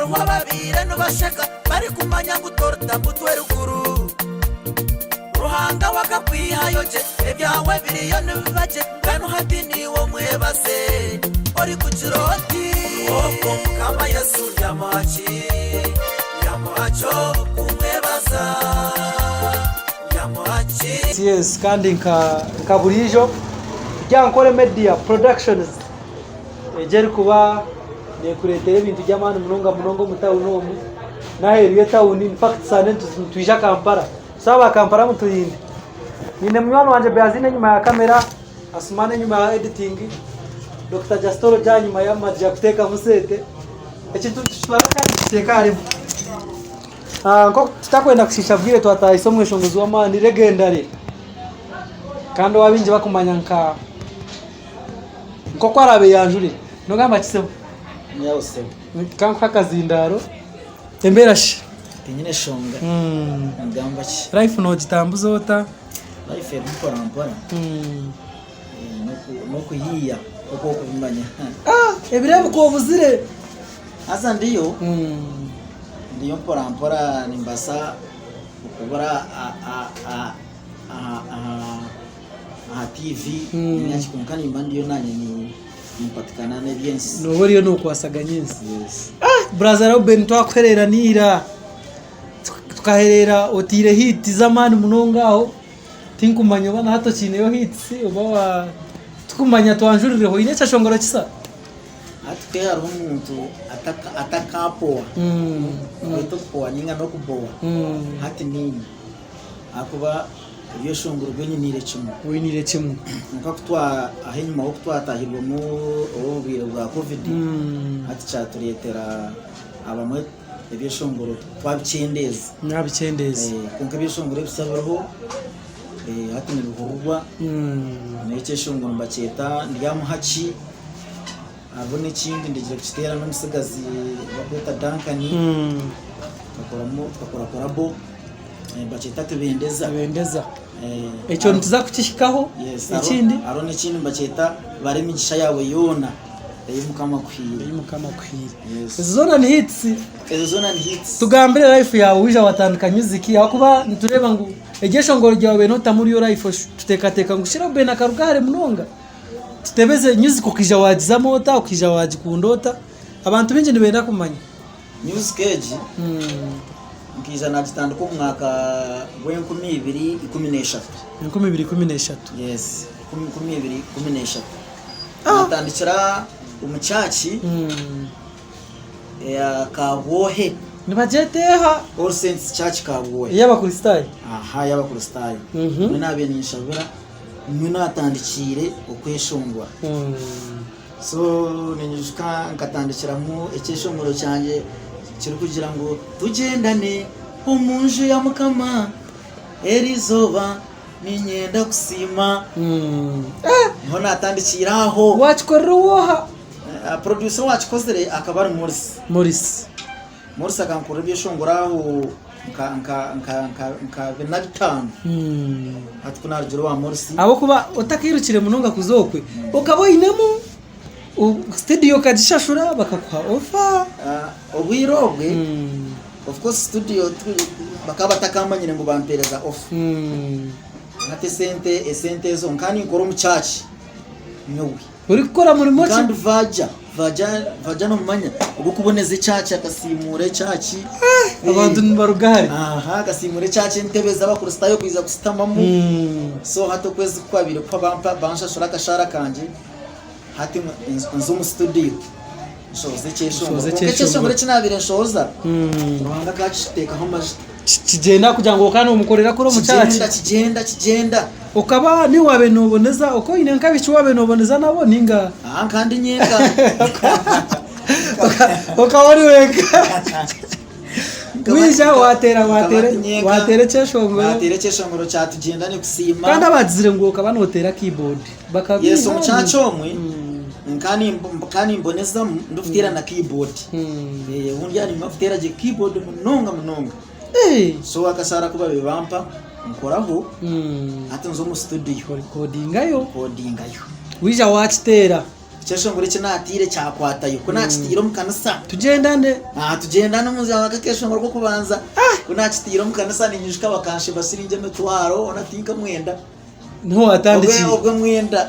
Hariho ababaire nibasheka barikumanya ngu torita mutwe ruguru. Ruhanga we akakwihayo gye, ebyawe biriyo nibiba gye, mbwenu hati niiwe omwebaze orikugira oti. Ogwo Mukama Yesu ndyamuha ki? Ndyamuha ki okumwebaza? Ndyamuha ki? Yes kandi nka nka buriijo Ryankore Media Productions egyo erikuba nekureetera ebintu by'amaani munonga munonga omu tawuni omu n'aheeru y'etawuni in fact sande nitwija Kampala so aba Kampala muturinde. Nyine munywani wangye Beazine enyima ya kamera, Asumani enyima ya editing, Dokita Justin ori ahanyima y'amaju arikuteekamu sente, ekintu nitukitwara kandi tukiteeka aharimu. Nk'oku tutakwenda kushiisha bwire twatahisa omweshongozi w'amaani legendary kandi ou abaingi barikumanya nka nk'oku araabe yanjure. Nogamba ki sebo? Nyawe sebo. Ka nkuhe akazindaaro. Embeera shi? Tinyine shonga. Nigamba ki? Life nogitambuza ota? Life erimu mpora mpora. N'okuhiiya oku okubimanya. Ebireebeka obuzire. Haza ndiyo, ndiyo mpora mpora nimbaasa okubura aha TV ninga ki kwonka nimba ndiyo nanye nimpatikana n'ebyensi. Nooba oriyo nookwasaganya ensi. Brother Reuben twakuhereera n'eira, tukahereera oteire hit z'amaani munonga aho, tinkumanya oba na hati okiineyo hits oba wa tikumanya twanjurireho oine ekyeshongoro kisa? Hati ku hariho omuntu atakapowa, baitu okupowa ninga n'okubowa, hati niinye. Ahakuba ebyeshongoro byo nyiniire kimwe. Oyiniire kimwe. Kwonka ku twa aho enyima ho ku twatahirwemu obu obwire bwa Covid, hati kyatureetera abamwe ebyeshongoro twabikyendeeza. Mwabikyendeeza. Kwonka ebyeshongoro ebisya biriho hati nibihurirwa. N'ekyeshongoro nibakyeta Ndyamuhaki. Hariho n'ekindi ndigire kukiteera n'omutsigazi barikweta Duncan tukakoramu tukakora korabo nibakyeta Tibendeza. Tibendeza. Ekyo nituza kukihikaho. Yes, Ekindi? Hariho n'ekindi nibakyeta Bara emigisha yaawe yoona ei Mukama akuhaire. Ei Mukama akuhaire. Yes. Ezo zoona ni hits. Ezo zoona ni hits. Tugambire life yaawe waija watandika music ahakuba nitureeba ngu eryeshongoro ryawe notamu ryo life tuteekateeka ngu shi Reuben akaruga hare munonga. Tutebeze music okaija waagizamu ota, okaija waagikunda ota? Abantu baingi nibenda kumanya. Music egi nkaija naagitandika omu mwaka gw'e2013. 2013. Yes, 2013. Naatandikira omu church eya Kabwohe. Nibagyeta eha? All Saints Church Kabwohe. Ey'Abakristaayo? Aha, ey'Abakristaayo. Nimwo naabaire ninshabira. Nimwo naatandikiire okweshongora. So ninyijuka nkatandikiramu ekyeshongoro kyangye kirikugira ngu tugyendane omu nju ya Mukama eri izooba niinyenda kusiima. Niho naatandikiire aho. Waakikorera ow'oha? Producer owaakikozire akaba ari Morris. Morris. Morris akankorera ebyeshongoro aho nka bina bitaano. Hati ku naarugire owa Morris. Ahabw'okuba otakairukire munonga kuza okwe, okaba oinemu studio okagishashura bakakuha ofa. Obwire obwe, of course studio bakaba batakamanyire ngu bampeereza ofa. Hati esente esente ezo nkaba ninkora omu church nyowe. Orikukora murimo ki? Kandi vaja, vaja, vaja nomumanya ogw'okuboneza ekyaki akasiimuura ekyaki. Abantu nibaruga hare. Aha, akasiimuura ekyaki entebe z'Abakristaayo kwija kusitamamu. So hati okwezi ku kwabaire kuhwa bampa banshashura akashaara kangye, hati nza omu studio nshohoza ekyeshongoro. Oshohoza Kwonka ekyeshongoro. ekyeshongoro eki naabaire nshohoza, Ruhanga akakiteekaho amajuta. Kigyenda kugira ngu okaba nomukorera kuri omu church. Kigyenda, kigyenda, kigyenda. Okaba niiwe waabaire nooboneza, okaba oine nk'abaishiki ou waabaire nooboneza nabo nainga? Aha nkaba ndi nyenka. Okaba ori wenka. Waija waateera waateera waateera ekyeshongoro. Naateera ekyeshongoro kya Tugyendane Kusiima. Kandi abaagizire ngu okaba nooteera keyboard bakabiiha. Yes, omu church omwe nkaba nimbonezamu ndikuteera na keyboard. Obundi aha nimba ndikuteera gye keyboard munonga munonga. So akashaara aku baabaire bampa nkoraho hati nza omu studio Orikodingayo. nkodingayo. Waija waakiteera. Ekyeshongoro eki naatiire kyakwatayo. Ku naakitiire omu kanisa. Tugyendane. Aha tugyendane omu nju ak'ekyeshongoro k'okubanza. Ku naakitiire omu kanisa ninyijuka bakansheba siringi emitwaro hoona tinkamwenda. Niho watandikiire. Obwe mwenda.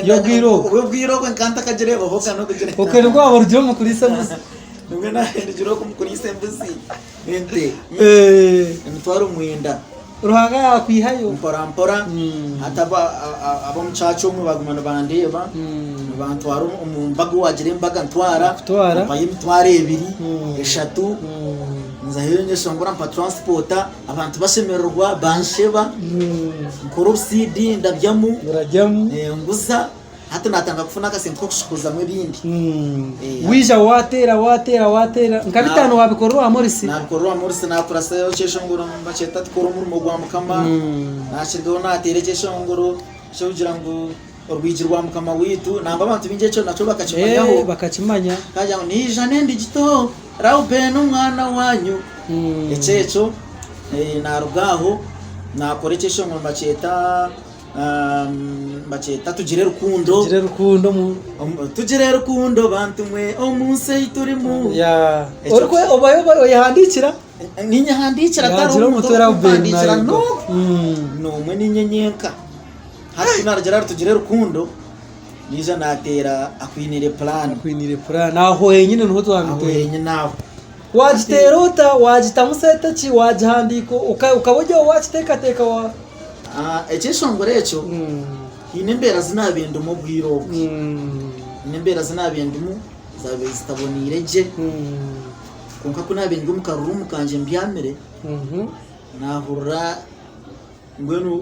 Y'obwire obwo. Obwe obwire obwo nkaba ntakagireebaho ka n'okugireeba. Okwe nibwo waaba orugire omu kuriisa embuzi. Nibwo naarugire omu kuriisa embuzi n'ente. Emitwaro mwenda. Ruhanga yaakwihayo. Mpora mpora hati ab'omu church omwe baguma nibandeeba nibantwara omu mbaga waagira embaga ntwara mpayo emitwaro ebiri eshatu nzayo nyeshongora mpa transport abantu bashemererwa bansheba nkora obu CD ndabyamu nguza. Hati naatandika kufuna akasente k'okushukuzamu ebindi. Waija waateera waateera waateera nka bitaano waabikorera owa Morris? Naabikorera owa Morris naakurasayo ekyeshongoro nibakyeta tukore omurimo gwa Mukama. Naakirugaho naateera ekyeshongoro ky'okugira ngu orwigi rwa Mukama waitu. Nangwa abantu baingi ekyo nakyo bakakimanyaho. Bakakimanya. Bakagira ngu naija n'endigito Reuben omwana wanyu. Ekyo ekyo naaruga aho naakora ekyeshongoro nibakyeta. Bakyeta tugire rukundo. Tugire rukundo omu. Tugire rukundo bantu mwe omu nsi ei turimu. Yeah. Orikwe obayo oyehandiikira? Ninyehandiikira tariho omuntu orikumpandiikira no. N'omwe ninye nyenka. Hati ku naarugira ahari tugire rukundo, naija naateera akwiniire puraani. Akwiniire puraani. Aho henyine niho twamutera. Aho henyine aho. Waagiteera ota? Waagitamu sente ki? Waagihandiika okaba ori aho waakiteekateeka wa. Ekyeshongoro ekyo haine embeera zi naabaire ndimu obwire obwo. Haine embeera zi naabaire ndimu zaabaire zitaboneire gye kwonka ku naabaire ndi omu karuumu kangye mbyamire, naahurira Mbwenu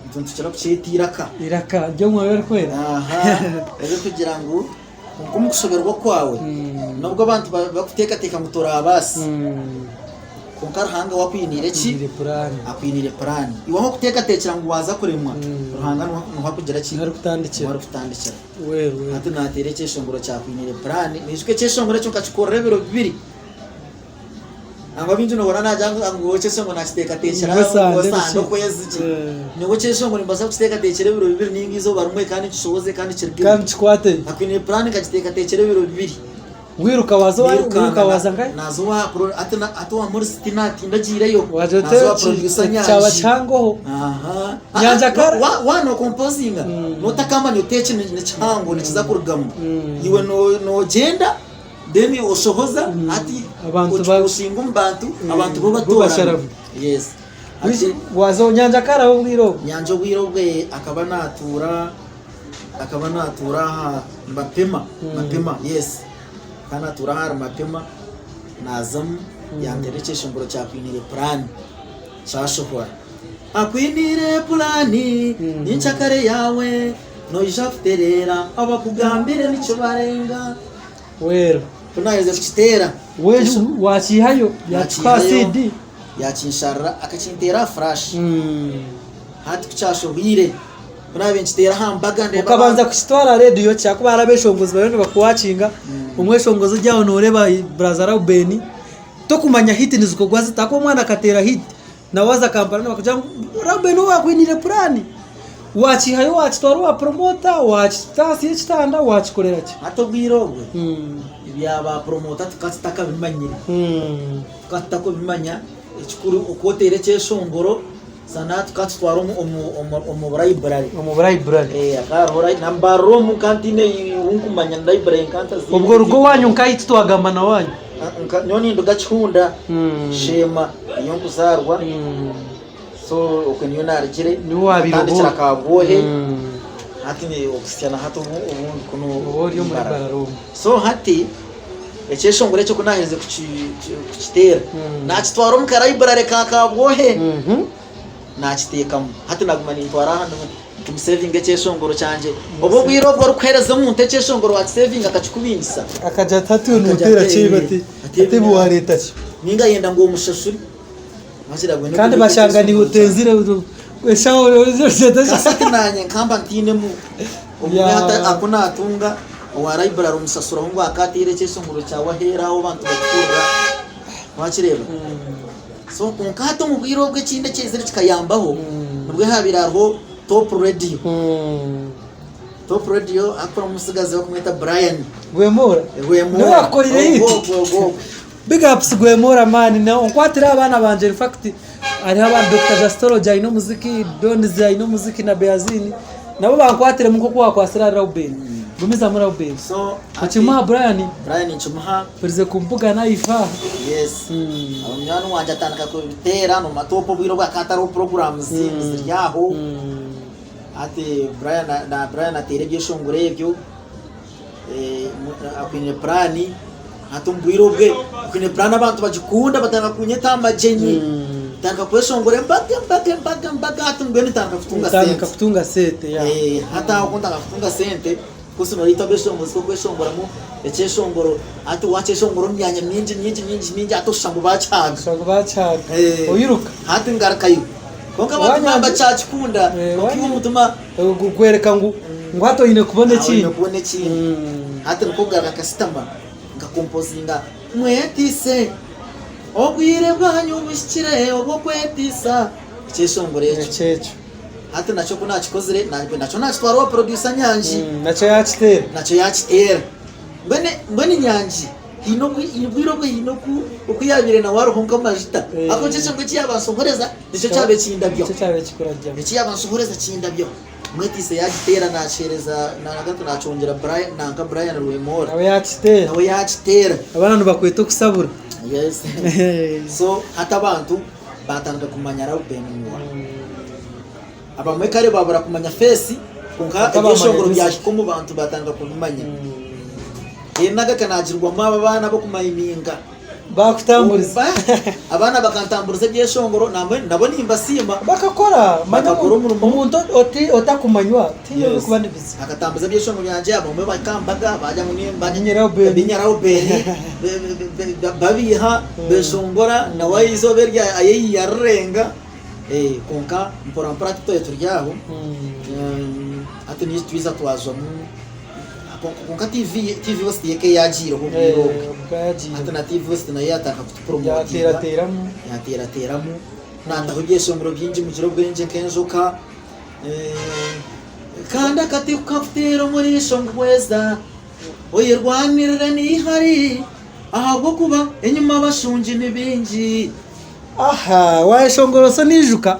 itwe nitukira kukyeta eiraka. Eiraka ry'Omwoyo Orikwera. Aha, erikugira ngu kwonka omu kushoberwa kwawe, nubwo abantu bakuteekateeka ngu toraabaasa, kwonka Ruhanga we akwiniire ki? Akwiniire puraani. Akwiniire puraani. Iwe ahu orikuteekateekyera ngu waaza kuremwa, Ruhanga niho arikugira ki? Niho arikutandikira. Niho arikutandikira. Weru, weru. Hati naateera ekyeshongoro kya Akwiniire Puraani. Noijuka ekyeshongoro ekyo nkakikorera ebiro bibiri. Nangwa baingi nohurira nagira ngu ngu ekyeshongoro nakiteekateekyera Ngu esande esande biki? okwezi ki. Eh. Nyowe ekyeshongoro nimbaasa kukiteekateekyera ebiro bibiri ninga eizooba rimwe kandi nkishohoze kandi kirugeho. Kandi kikwate. Akwine puraani nkagiteekateekyera ebiro bibiri. Wiruka waaza owa Niiruka wiruka na- waaza nkahe? naaza owa pro- hati na- hati owa Morris tinatindagiireyo. Waagira oti Naaza owa eki producer eki kyaba Nyangi. kihangoho. Aha. Nyanja Ah, kara. wa- wa nokompozinga notakamanya oti eki ni ni kihango nikiza kurugamu. Iwe no- nogyenda Then oshohoza hati Abantu ba- oshinga omu bantu abantu bo bo batoorana. basharamu. Yes. Hati Waza nyanja karaho obwire obwo. Nyanja obwire obwe akaba natuura akaba natuura aha Mapema Mapema yes akaba natuura ahari Mapema nazamu yanteera ekyeshongoro kya Akwiniire Puraani kyashohora. Akwiniire puraani nyenkyakare yaawe Noija kutereera abakugambire nikibarenga. Weero. Ku naaherize kukiteera. We waakiihayo yaakikuha CD. Yaakinsharira akakinteera aha furashi. Hati ku kyashohwire, ku naabaire nkiteera aha mbaga ndeeba. Okabanza kukitwara rediyo ki ahakuba hariho abeshongozi bariyo nibakuwakinga, omweshongozi ori aho nooreeba Brother Reuben, tokumanya hiti nizikorwa zita ahakuba omwana akateera hiti. Nawe waaza Kampala nibakugira ngu Reuben owaakwiniire puraani, waakiihayo waakitwara owa puromota, waakita ahansi y'ekitanda, waakikorera ki? Hati obwire obwe ebya ba puromota tukaba tutakabimanyire, tukaba tutakabimanya ekikuru oku oteera ekyeshongoro sana tukaba tutwara omu library. Omu library. Hakaba hariho na mbarara omu nkaba ntaine ou nkumanya library nkaba ntaziine. Obwo oruga owaanyu nkahi titwagamba na waanyu? Nyowe ninduga Kihunda, Sheema niyo nkuzaarwa so okwe niyo narugire Niwe wabaire ntandikira oba- Kabwohe hati okuhitsya na hati obu obu ndi kunu Oba ori omuri Mbarara. Mbarara omu. So hati ekyeshongoro ekyo ku naaherize kukiteera naakitwara omu ka library ka Kabwohe naakiteekamu hati naguma nintwara aha Ntimusevinga ekyeshongoro kyangye. Obu obwire obwo orikuheereza omuntu ekyeshongoro wakisevinga akakikubingisa. Akagira ati hati iwe noteera ki iwe ati ati iwe wareeta ki? Ninga ayenda ngu omushashure. Kandi bashanga niiwe otenzire eshaho Kasati nanye nkamba ntiinemu. Obumwe hati aku natunga owa library omushashuraho ngu akateera ekyeshongoro kyawe aheeru aho abantu bakikuhurira. Wakireeba? So kwonka hati omu bwire obwo ekindi ekyaizire kikayambaho nibwo haabaire hariho Top Radio. Top Radio akora omusigazi bakumweta Brian. Gwemura. Gwemura. Niwe wakukorire hit. Ogwo ogwo ogwo. Big ups Gwemura man. Na onkwatire abaana bangye in fact hariho aba Dr. Justology aine omuziki, Donz aine omuziki na Beazini. Nabo bankwatiremu nk'oku wakwasire ahari Reuben. Gumizamu Reuben. So Okimuha Brian? Brian nkimuha. Mpurize kumbugana ife aha. Yes. Munywani wangye atandika kubiteera no matopo obwire obwo akaba atariho programs ziri aho. Hati Brian na Brian ateire ebyeshongoro ebyo akwine puraani hati omu bwire obwe akwine puraani abantu bagikunda batandika kunyeta aha magyenyi ntandika kweshongora embaga embaga embaga embaga hati mbwenu ntandika kutunga Otandika sente kutunga sente ya. Hati aho ku ntandika kutunga sente course noreetwa abeshongozi kweshongoramu ekyeshongoro hati wakyeshongora omu myanya mingi mingi mingi mingi hati oshusha ngu bakihaaga. Oshusha ngu bakihaaga. Oiruka. Hati ngarukayo. Kwonka abantu Wanyanja- baba bakyakikunda Eh, kwonka iwe wanyanja- omutima Gukwereka ngu ngu hati oine kubona oine ekindi. kubona ekindi. Hati nikwo kugaruka nkasitama nkakompozinga mwetiise obwire bwanyu buhikire obw'okwetiisa ekyeshongoro ekyo. Ekyo ekyo. Hati nakyo ku nakikozire nakyo nakitwara owa producer Nyangi. Nakyo yakiteera. Nakyo yakiteera. Mbwenu mbwenu Nyangi haine obu obwire obwe haine oku oku yaabaire nawe ariho nk'amajuta. Ahabw'okuba ekyo ekintu eki yaabansohoreza nikyo kyabaire kindabyaho. Nikyo kyabaire kikurabyaho. Eki yaabansohoreza kindabyaho. Mwetiise yaagiteera naakiheereza nagaruka naakyongyera Brian nanka Brian Rwemora. Nawe yakiteera. Nawe yaakiteera. Abaana nibakweta okusabura. Yes. So hati abantu baatandika kumanya Reuben Muwa. Abamwe kare baabura kumanya feesi kwonka Kwonka bamanya ebyeshongoro music. byahika omu bantu baatandika kubimanya. Then aga kanaagirwamu abo abaana ab'okumayiminga. Baakutamburiza. Abaana bakantamburiza ebyeshongoro nambwenu nabo nimbasiima. Bakakora. Manya Bakakora omurimo. omuntu oti- otakumanywa tihaine Yes. orikuba ni bizibu. Akatambuza ebyeshongoro byangye abamwe bakambaga baagira ngu nimba Binye Reuben. Binya Reuben. Babiiha beshongora nawe eizooba eryo ayeyiya arirenga kwonka mpora mpora hati turi aho hati niyo twiza twazamu kwonka TV TV West yo eka eyagiireho obwire obwe hati na TV West nayo yatandika kutupromotinga yaterateramu nataho ebyeshongoro bingi mugire obwengye nk'enjoka kandi akati kukakuteera omu riisho ngu hweza. Oyerwanirire n'eihari, ahabw'okuba enyima abashungi ni baingi. Aha wayeshongorosa naijuka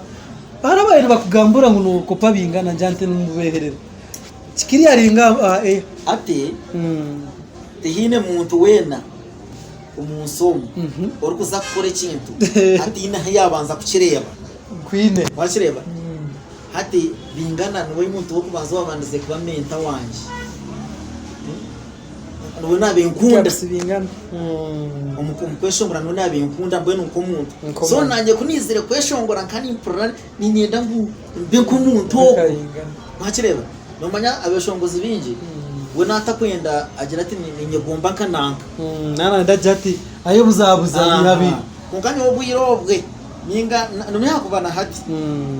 hariho ababaire nibakugambura ngu nokopa bingana ngira nti nimubeherera kikiriyaringa aha air. Hati tihaine muntu weena omu nsi omu orikuza kukora ekintu ataine ahu yaabanza kukireeba. Nkwine. Wakireeba? Hati Bingana niwe muntu w'okubanza owabandize kuba menta wangye. Niwe naabaire nkunda. Big ups Bingana. Omu omu kweshongora niwe naabaire nkunda mbwenu nk'omuntu. Nk'omuntu. So naanye ku naizire kweshongora nka nimpurira niinyenda ngu mbe nk'omuntu ogwo. Bingana. Wakireeba? Noomanya abeshongozi baingi we naatakwenda agira ati niinyegomba nka nanka. Naaba agira ati ayebuzabuza bihabi. Kwonka nyowe obwire obwe Ninga nobu yaakuba na hati,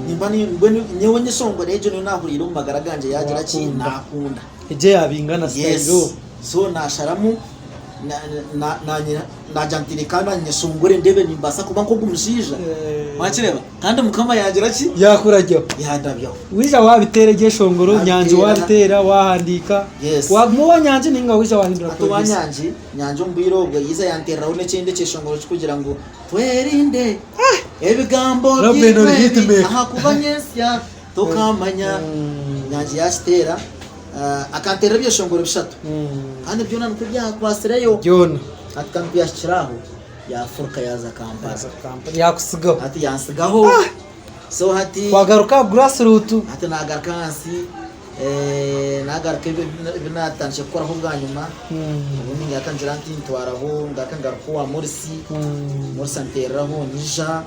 nimba ni mbwenu nyowe enyeshongoro egyo niyo naahuriire omu magara gangye yaagira ki, Waakunda. naakunda. Egyo eya Bingana Yes. style. So naasharamu na- na- naanye naagira nti reka naanye nyeshongore ndeebe nimbaasa kuba nk'ogu mushaija. Eh. Waakireeba? Kandi Mukama yaagira ki? Yaakurabyaho. Yandabyaho. Waija waabiteera ebyeshongoro, Nyangi Naabiteera. waabiteera, waahandiika. Yes. Waaguma owa Nyangi nainga waija waahindura Hati owa producer? Nyangi, Nyangi omu bwire obwo yaija yanteereraho n'ekindi ekyeshongoro kirikugira ngu Twerinde ebigambo Robin byaitu ori ebi hitmaker. ahakuba nyentsya tokamanya. Nyangi yakiteera ah, akanteerera ebyeshongoro bishatu kandi byona nikwo byakwatsireyo. Byona. Hati kandi ku yahikire aho yafuruka yaaza Kampala. Yakutsigaho. Hati yantsigaho. So hati Wagaruka aha grassroot. hati nagaruka ahansi nagaruka ebi natandikire kukoraho bwanyima obundi ngaruka ngira nti ntwaraho ngaruka ngaruka owa Morris, Morris antereraho nyija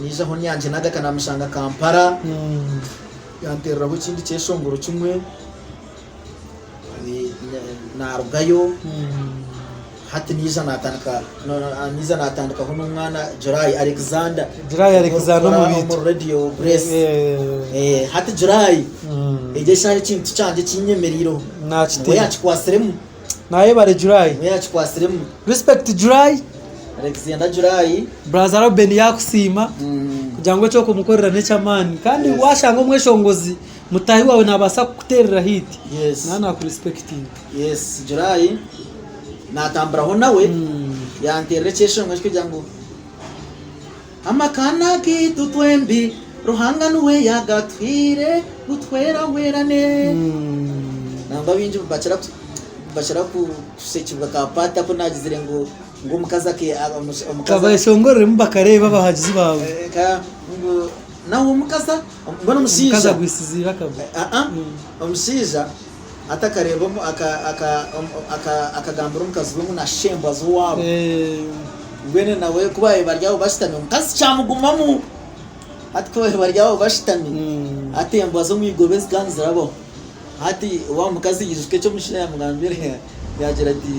niijaho Nyangi nagaruka namushanga Kampala yantereraho ekindi kyeshongoro kimwe. Narugayo hati naija natandika naija natandikaho n'omwana July Alexander July Alexander Orikukora omubiito. omu Radio Grace hati July egyo eshaaha ekintu kyangye ekinyemereireho niwe Nakiteera. yakikwatsiremu Nayebare July. niwe yakikwatsiremu Respect July. Alexander July Brother Reuben yakusiima kugira ngu eky'okumukorera n'eky'amaani kandi Yes. washanga omweshongozi. Mutaahi waawe naabaasa kukuteerera hit Yes. naaba naakuresipekitinga. Yes, July naatamburaho nawe yanteerera ekyeshongoro ekirikugira ngu Amaka n'agaitu twembi Ruhanga niwe yaagatwire ngu twerahwerane. Nangwa baingi bakira bakira kushekibwa ka part aku naagizire ngu ngu omukazi ake omukazi Kabeshongoreremu bakareeba abahagizi baawe. Eh, ka ngu nawe omukazi mbwenu Omukazi omushaija agwisize eiraka gwe. Aa, omushaija atakareeba omu- aka- aka- omu- aka- akagambira omukazi we ngu nashusha embwa z'owaabo Eh, mbwenu nawe ku baabaire bari aho bashutami omukazi kyamugumamu hati ku baabaire bari aho bashutami hati embwa z'omu igoba ezikaba nizirabaho hati wa mukazi yaijuka eki omushaija yaamugambire yaagira ati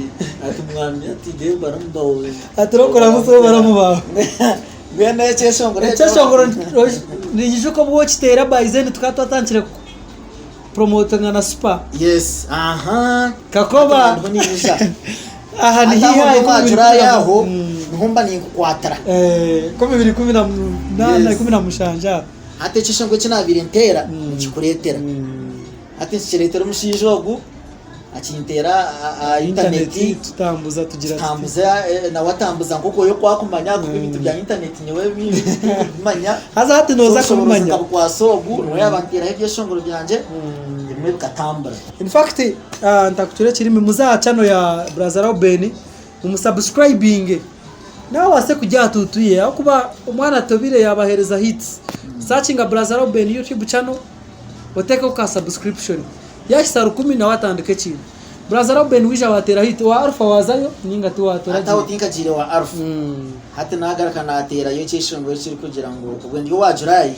ati mwami ati ndeeba baramubaho Ati orikuramutsya ou baramu baawe. Mbwenu ekyeshongoro ekyo Ekyeshongoro niinyijuka obu okiteera by then tukaba twatandikire kupromotinga na super. Yes, aha. Kakoba. Hati niho niinyija. Aha ni Hati aho hihi ndi omwa July aho niho mba ninkukwatira. 2018 Yes. 17 aho. Hati ekyeshongoro eki naabaire nteera nikikureetera. Hati nikireetera omushaija ogu akinteera aha intaneti. Tutambuza tugira tuti. Tambuza nawe atambuza nk'oku ori okwakumanya ahakuba ebintu bya intaneti nyowe tindikubimanya. Haza hati nooza So obushoborozi kubimanya. nkabukwasa ogu niwe yaaba anteeraho ebyeshongoro byangye ebimwe bikatambura. In fact, ntakucwire ekirimi muze aha channel ya Brother Reuben mumusubscribinge nawe abaase kugya aha tuutu ye ahabw'okuba omwana atobire yabaheereza hits. Searchinga Brother Reuben YouTube channel oteekeho ka subscription. Yaahitsya rukumi nawe atandike ekintu. Brother Reuben waija waateera hit owa Alpha waazayo ninga tiwaatora Hati aho gye? tinkagiire wa Alpha. Hati naagaruka naateerayo ekyeshongoro ekirikugira ngu obwe ndi owa July.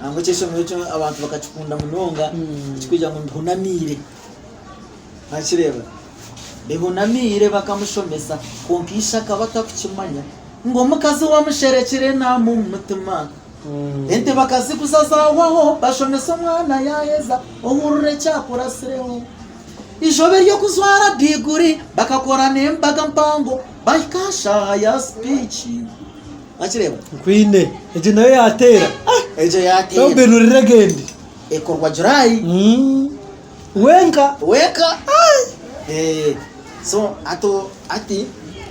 Nangwa ekyeshongoro ekyo abantu bakakikunda munonga ekirikugira ngu mbihunamiire. Wakireeba? Mbihunamiire bakamushomesa kwonka ishe akaba atarikukimanya ngu omukazi wamusherekire naamu omu mutima. Ente bakaziguza zaahwaho bashomesa omwana yaaheza ohurira ekyakuratsireho. Eizooba ery'okujwara diguri bakakora n'embaga mpango bahika aha shaaha ya sipiiki. Wakireeba? Nkwine. Egyo nayo yaateera. Egyo yaateera. Reuben ori legend. Ekorwa July. Wenka. Wenka. So hati hati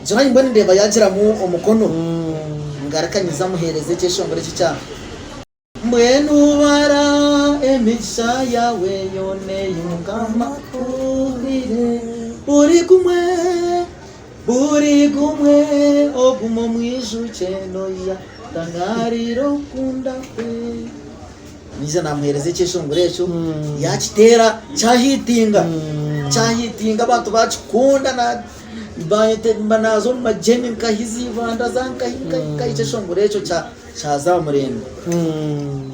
July mbwenu ndeeba yaagiramu omukono. Ngaruka nyija muheereza ekyeshongoro eki kya. Mbwenu bara emigisha yaawe yoona ei Mukama akuhaire. Buri gumwe, buri gumwe ogume omwijukye noija kutangaarira okukunda kwe. Naija naamuheereza ekyeshongoro ekyo, yaakiteera kyahiitinga, kyahiitinga abantu baakikunda na mba naaza omu magyenyi nkahiza ibanda za nkahi nkahi nkahi ekyeshongoro ekyo kya. Kyaza aha murembe.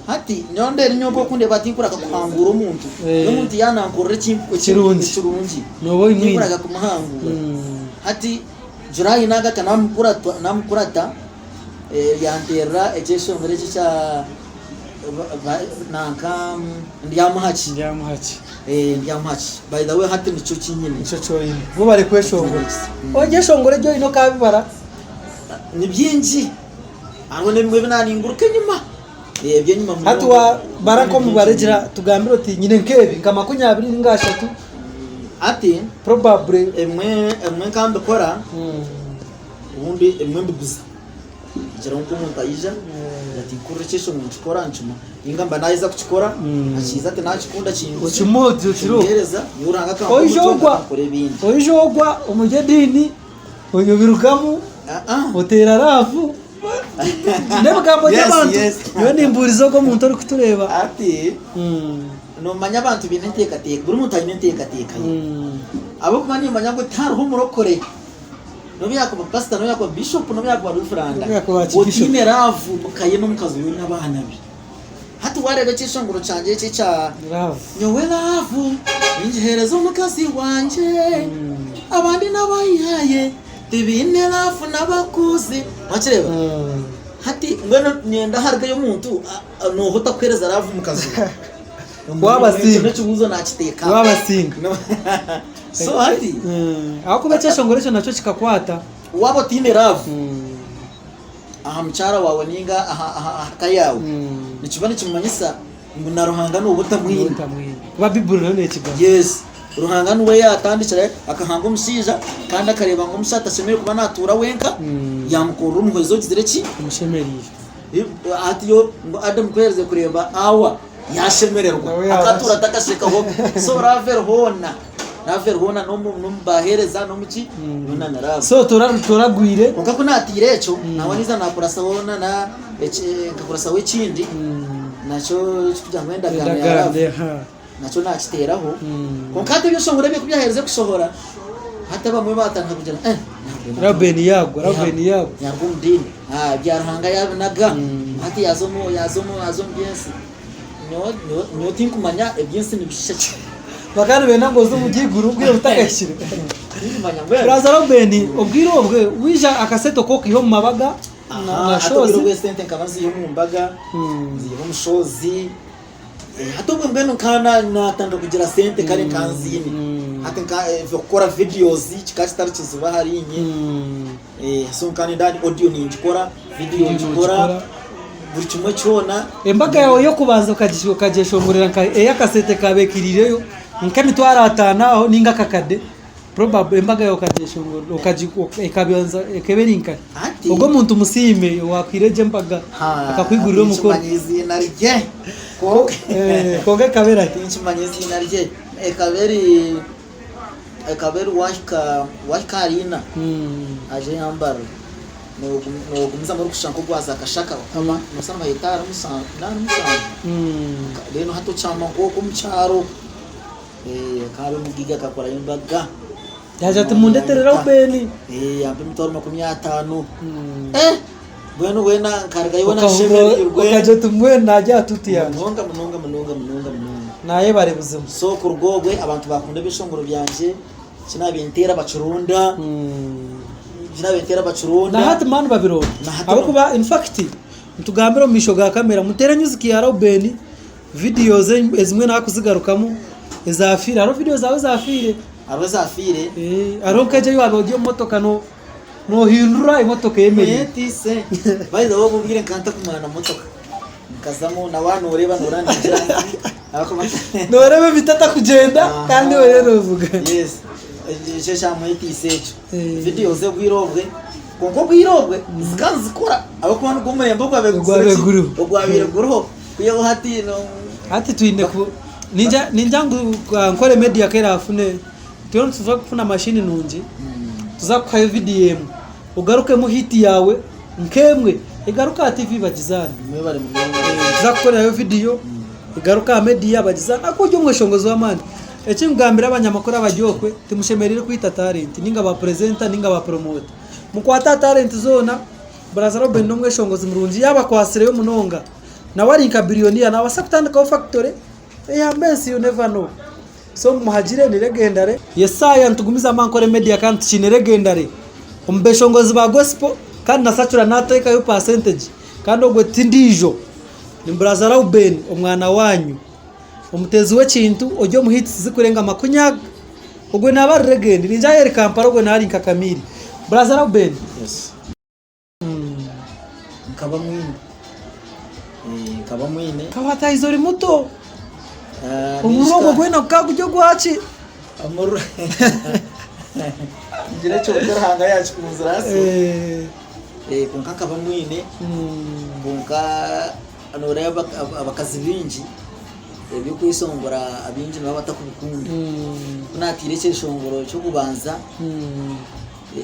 Hati nyowe ndeeba nyowe oku okundeeba tinkuraka kuhanguura omuntu. Eh. N'omuntu yaanankorera Ekirungi. ekirungi Nooba oimwine. tinkuraka kumuhanguura. Hati July naagaruka namukurata namukurata eh, yanteerera ekyeshongoro eki ekya ba- ba- nanka ndyamuhaki. Ndyamuhaki. Eh, ndyamuhaki. By the way hati nikyo kinyine. Nikyo kyoine. Bo bari kweshongora. Ogyeshongora egi oine okabibara. Ni bingi. Hariho n'ebimwe ebi naaninguruka enyima. Eby'enyima munonga. Hati waabara nk'omubare gira tugambire oti nyine nk'ebi nka makunyabiri ninga ashatu Hati probably. ebimwe ebimwe nka mbikora obundi ebimwe mbiguza. Kugira ngu nk'omuntu aija ati nkurira ekyeshongo nikikora nikimuha. Ninga mba naaheza kukikora akiiza ati naakikunda kinguze. Okimuhe oti okiriho. Nkimuheereza nyowe Ruhanga akampa Oija omutima ogwa nkakora ebindi. oija ogwa omuri ediini obirugamu oteera raafu n'ebigambo Yes, by'abantu yes. nyowe nimbuuriza ogwo omuntu orikutureeba Hati noomanya abantu baine enteekateeka, buri muntu aine enteekateeka ye. Ahabw'okuba niimanya ngu tihariho omurokore, n'obu yaakuba pasita, n'obu yaakuba bishopu, n'obu yaakuba revuranda, N'obu yaakuba archbishop. otaine raavu omu ka ye n'omukazi we n'abaana be. Hati waareeba ekyeshongoro kyangye eki ekya Love. Nyowe laavu ningiheereza omukazi wangye, abandi n'abayihaye tibaine laavu n'abakuzi. Wakireeba? Hati mbwenu niinyenda harugeyo omuntu nooha otakuheereza laavu mukazi we? Waabasinga. Ekyo n'ekibuuzo naakiteeka. Waabasinga. So hati Ahabw'okuba ekyeshongoro ekyo nakyo kikakwata. waaba otaine laavu aha mukyara waawe ninga aha ka yaawe, nikiba nikimanyisa. Ngu na Ruhanga nooba otamwine. Nooba otamwine. Kuba Bibuli nayo neekigamba. Yes. Ruhanga niwe yaatandikire akahanga omushaija kandi akareeba ngu omushaija tashemereire kuba naatuura wenka, yaamukorera omuhwezi ogizire ki? Omushemereire. Hati yo ngu Adamu ku yaaherize kureeba Awa, yaashemererwa. Nawe yaaba Akatuura atakashekaho. So love eri hoona. Love eri hoona n'omu baheereza n'omu ki, yoona ni love. So toragwire. Kwonka ku naatiire ekyo, naaba niiza naakurasaho na nkakurasaho ekindi nakyo ekirikugira ngu endagaano ya love. Nakyo naakiteeraho. Kwonka hati ebyeshongoro ebyo ku byaherize kushohora, hati abamwe baatandika kugira ngu eh, Reuben yaagwa, Reuben yaagwa. Yaaruga omu diini. Ebya Ruhanga yaabinaga. Hati yaaza omu yaaza omu yaaza omu by'ensi. Nyowe nyowe nyowe tinkumanya eby'ensi nibishusha ki. Bakaba nibenda ngu oze omu by'eiguru obwire butakahikire. Tinkumanya mbwenu. Brother Reuben, obwire obwe waija akasente k'okaiha omu mabaga na Aha, na hati obwire shozi. obw'esente nkaba nziiha omu mbaga, nziiha omu shozi. Hati obwe mbwenu nka natandika kugira sente kare nka nziine hati nka kukora videos kikaba kitari kizibu ahari inye so nka nenda audio ningikora video ngikora buri kimwe kyona. Embaga yaawe y'okubanza okagyeshongorera nka ey'akasente kabeekiriireyo nk'emitwaro ataano aho ninga akakade probably embaga yaawe okagyeshongorera ekabanza ekaba eri nkahi? Hati Ogwo omuntu musiime owaakuhaire egyo embaga akakwigurira omukoro. Tinkimanya eiziina rye kwonka Eh, kwonka ekaba erahi? tinkimanya eiziina rye ekaba eri ekaba eri wahika wahika ahari ina aje yambarira nogumizamu orikushusha nk'ogwaza kashaka okama noshusha nibayeta ahari musanju nahari musanju then hati okyama nk'okwo omu kyaro akaba ari omugaiga akakorayo embaga. Yaagira ati, Mundetere Reubeeni. Yampa emitwaro 50. Mbwenu weena nkarugayo weena nshemereirwe. Okagira oti mbwenu naagye aha tuutu yangye. Munonga munonga munonga munonga munonga. Naayebare buzima. So kuruga obwe abantu baakunda ebyeshongoro byangye, eki naabenteera bakironda, eki naabenteera bakironda. Na hati mani babironda. Na hati Ahabw'okuba in fact nitugambira omu maisho ga kamera muteere music ya Reubeeni, vidiyo ze ezimwe naakuzigarukamu ezaafiire. Hariho vidiyo zaawe ezaafiire. Hariho ezaafiire. Hariho nk'egyo ei waaba ori omu motoka noohindura emotoka eyemereire. Mwetiise. By the way obwo obwire nkaba ntakumanya na motoka. Nkazamu na waaba nooreeba nooreeba ningira nti ahabw'okuba Nooreeba ebintu atakugyenda kandi iwe oriyo noovuga. Yes. Ekyo ekyamwetiise ekyo. Vidiyo ze obwire obwe kwonka obwire obwe zikaba nizikora ahabw'okuba nigwo omurembe ogwabaire Ogwabaire guriho. ogwabaire guriho. Kwihaho hati no. Hati twine ku ningira ningira ngu Ankole Media ku eraafune turiyo nituza kufuna mashini nungi tuza kukuhayo vidiyo emwe ogarukemu hiti yaawe nk'emwe egaruke aha TV bagizaane. Mwebare munonga. Tuza kukukorerayo vidiyo egaruke aha media bagizaane ahakuba ori omweshongozi w'amaani. Eki nkugambira abanyamakuru abari okwe timushemereire kwita talent ninga ba purezenta ninga ba puromota. Mukwate aha talent zoona, Brother Reuben n'omweshongozi murungi yaaba akwatsireyo munonga. Nawe ari nka billionaire nabaasa kutandikaho factory eyambe ensi you never know. So mumuhagire ni legendary. Yesaya nitugumizamu Ankole media kandi tukiine legendary omu beshongozi ba gospel kandi na Sacura natekayo percentage kandi ogwe ti ndiijo ni brother Rauben omwana wanyu omuteezi w'ekintu ori omu hits zikurenga makunyaga ogwe naba ari legend ningira ahu ari Kampala ogwe naba ari nka Kamili. Brother Rauben. Yes. Nkaba mwine. Nkaba mwine. Nkaba ori muto. Omururu ogwo gwena gukaba guri ogwaki? Omururu. Ngira ekyo Ruhanga yakikunzire hasi. Kwonka nkaba mwine. Kwonka noreeba abakazi baingi eby'okweshongora abaingi nibaba batakubikunda. Ku nateire ekyeshongoro ky'okubanza.